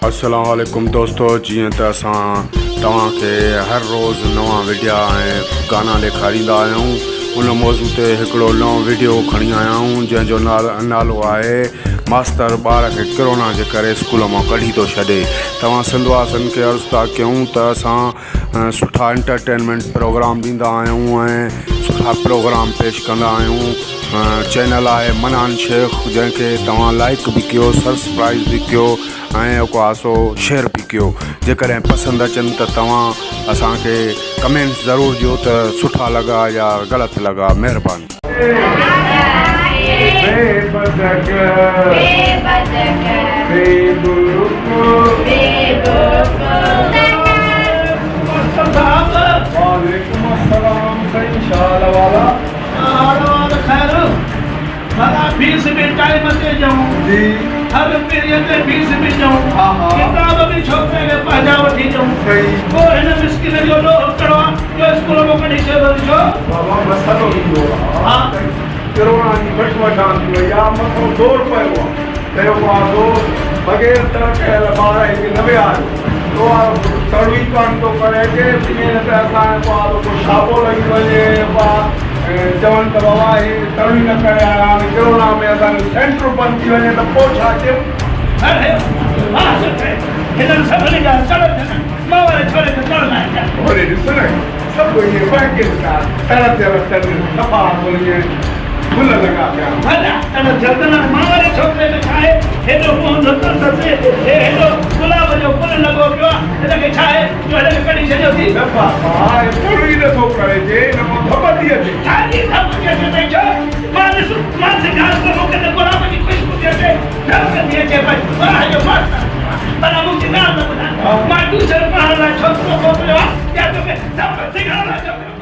السلام عليڪم دوستو جيئن ته اسان توهان کي هر روز نوان وڊيا ۽ گانا ڏيکاريندا آهيون ان موضوع تي هڪڙو نئون وڊيو کڻي آيا آهيون جنهن جو نالو آهي ماستر ٻار کي ڪرونا جي ڪري اسڪول مان ڪڍي ٿو ڇڏي توهان سنڌ واسين کي عرض ٿا ڪيون ته اسان سٺا انٽرٽينمينٽ پروگرام ڏيندا آهيون ۽ سٺا پروگرام پيش ڪندا آهيون چينل آهي منان شيخ جنهن کي توهان لائيڪ به ڪيو سبسڪرائيب به ڪيو ۽ جيڪو آهي سو شيئر به ڪيو جيڪڏهن پسند اچن ته توهان اسان کي ڪمينٽس ضرور ڏيو ته سٺا لڳا يا غلط لڳا مهرباني. وعليڪم السلام سائين شال والا. حال احوال خير ڀلا فيس به ٽائيم تي ڏيون جي. هر پيريء تي فيس به ڏيون ها ها. ڪتاب به ڇوڪري کي پنهنجا وٺي ڏيون صحيح. پوء هن مسڪين جو ڏوهه ڪهڙو آ جو اسڪول مان ڪڍي ڇڏيو اٿس ڇو؟ بابا مسئلو اهو آ ها. ته ڪرونا جي وٺ وٺان ٿي وئي آ مٿو زور پيو آ چيو آ سو بغير تڙ ڪيل ٻار هتي نه ويهاريو تو وارو پٽ تڙ ئي ڪانه ٿو ڪري اچي ائين نه ته اسان کي ڪو ڪو شابو لڳي وڃي ابا چون ته بابا هي تڙ ئي نه ڪري آيا آهن ڪرونا ۾ اسان جو سينٽر بند ٿي وڃي ته پوء ڇا ڪيون. اڙي واهه سٺي هنن سڀني جا تڙ ٿين مان واري ڇوري کي تڙ ناهي ٿيا. هوڏي ڏس نه سڀ ائين ٻهڪين ٿا تڙ ٿيل اٿن صفا ائين گل لڳا پيا آهن. ڀلا تڙ ٿيل ته نه مان واري ڇوڪري ۾ ڇا آهي هيڏو منهن ڌتل اٿس هي هيڏو گلاب جو گل لڳو پيو آهي هن کي ڇا آهي جو هن کي ڪڍي ڇڏيو ٿي. نه بابا هي تڙ ئي نٿو ڪري جي هن مان ڌپ ٿي اچي. ڇا جي ڌپ ٿي اچي پئي ڇو مان ڏس مان سگهان ٿو مون کي ته گلاب جي خوشبو ٿي اچي ڌپ ٿي اچي پئي واهه جو ماستر ڀلا مون کي ڳالهه ته ٻڌاء مان ٽيوشن پڙهڻ لاء ڇوڪرو موڪليو آهي يا توکي ڌپ سگهڻ لاء ڇوڪرو.